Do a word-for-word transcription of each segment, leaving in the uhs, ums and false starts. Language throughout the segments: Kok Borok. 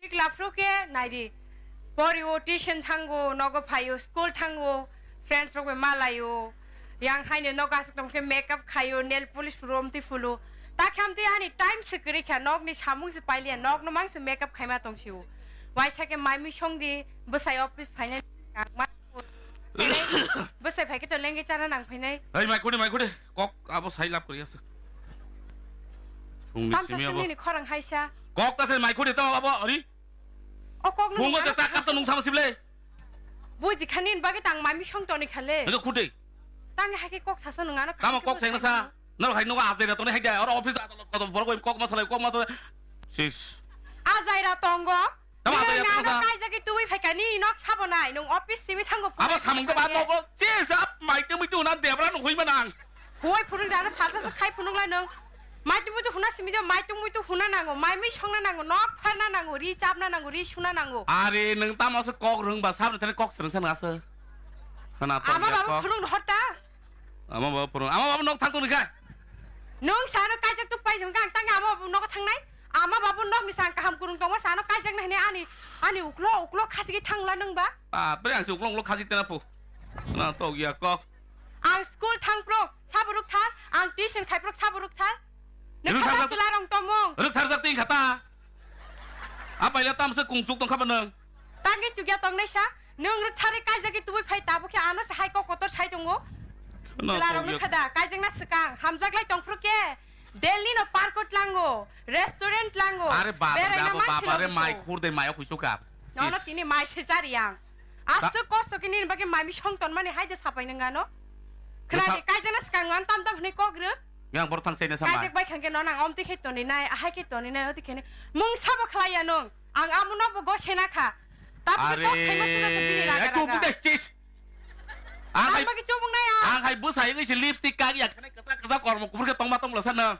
Sikla phuru khe naidi. Porio, tuition thango, nogo phaio, school thango, friends rok bai malaio. Yang haino nogo aswk tong khe makeup khaio, nail polish phuru, omtwi phulu. Ta khe amtwi ani time se kwrwi kha, nokni samung se pailiya, nokno mang se makeup khaima tong sio. Waisa khe mai mui song di, bwsai office phainai. Bwsai phai khe to lengwi chana nang phainai. Ei, mai khudi, mai khudi. Kok abo sai lab kwrwi aswk. Chwngni tamsa simi abo. Chwngni khorang haisa. Kok ta se mai khudi to abo, ari. O kok nung. Bungo je sakap to nung thama sible. Buji khani ni bagwi tang mami song toni khale. Ego khudi. Tang hai khe kok sasa nung ano. Tamo kok sengna sa. Nor hai nugo ajai na toni hai da. Oro office adalot koto borok kok ma salai, kok ma salai. Sis. Ajai ra tongo. Tamo nung ajai ra ano tongo sa. Kaijagwi tubui phaikani nok sabo nai. Nung office simi thango. Abo samung to ba nogo. Sis, ap mai te mui tu na debra no hui manang. Huai phunuk da ano salsa sa khai phunuk lai nung. Maitung muitu huna simi de, maitung muitu huna nango, mai mui songna nango, nok pharna nango, ri chapna nango, ri suna nango. Are, nwng tamo se kok rwngba, sabni thani kok swrwngsa nang aswk. Khana to ama ya babu kok. Phunuk no horta. Ama babu phunuk, ama babu nok thang tongni kha. Nwng sano kaijak tu paijak ang tang ama babu nok thangnai. Ama babu nok ni sang kaham kurung tongo, sano kaijak nai ani, ani uklo, uklo khasigi thangla nwng ba. Ah, bre ang se uklo, uklo khasigi tena pu. Khana to ya kok. Ang school thang prok, sabo ruk thar, ang tuition khai prok, sabo ruk thar. Rwktharjak. Nokha chwla rong tomung. Rwktharjak twi khata. Apaila tamse kungsuk tongkha ba nwng. Tangwi chukya tongnai sa, nwng rwktharwi kaijagwi tubui phai tabuk khe ano se hai kok kotor sai tongo. No, chwla rok tongya. Nokha da, kaijak na swkang, hamjak lai tongphru khe. Delhi no park o tlango, restaurant tlango. Are baba, beraina baba, mansi baba, re rok mai so. Khur de mai o kuisu kap. Nono sis. Tini mai se jari yang. Ta- Aswk kosto khe nini bagwi mai mi song tonmani hai de sapai nang ano. Khna ta- ni kaijak na swkang ano tam tam hwnwi kok rw. Yang borok thang chaina samai. Kaijak bai khangke no nang omtwi khe toni nai, ahai khe toni nai, oti khe ni. Mung sabo khlai ya nung. Ang amo no bo go sena kha. Tabuk kok saima sena kha bini raga raga. Are, ai, tu budes chis. Ang hai, ang bagi chubung nai ang. Ang hai bwsai wngwi se lipstick kagya khana kwchak kwchak kormo kuphur khe tongma tongla sa nang.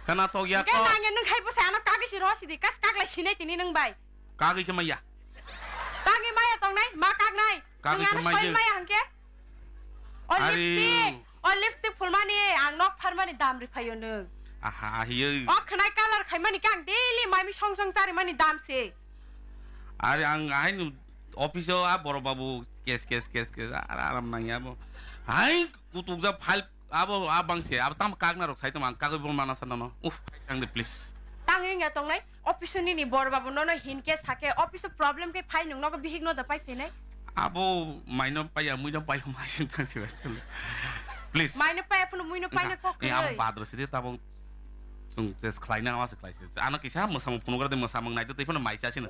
Khana to ya to. Nang ya nung hai bwsai ano kagwi si ro sidi kas kaglai sinai tini nung bai. Kagwi khe maya. Kagwi maya tongnai, ma kagnai. Kagwi khe maya. Nung ano soi maya hangke. O lipstick, o lipstick phulmani ang nok pharmani dam riphaio nung. Aha, hiyo. O khwnai color khaimani khe ang daily mami song song charimani dam se. Are ang ahaini office o a borok babu kes kes kes kes ara aram nangya bo. Hai kutukjak file abo a bangse abo tamo kakna rok sai tongma ang kagwi bo mana sa nono. Uff, thang de please. Tang wngya tongnai office o nini bor babu nono hin ke sake office o problem ke phai nung nogo bihik no da pai phinai. Abo maino paiya muino paiya mai sing thang se bai. Please. Maino paiya phano muino paina kok. Eh, amo kwrwi. Badro sidi tabong. Chung test khlaina ama se khlaisi. Ano kisa mwsamung phunukra de mwsamung naidi tei phano mai chasino.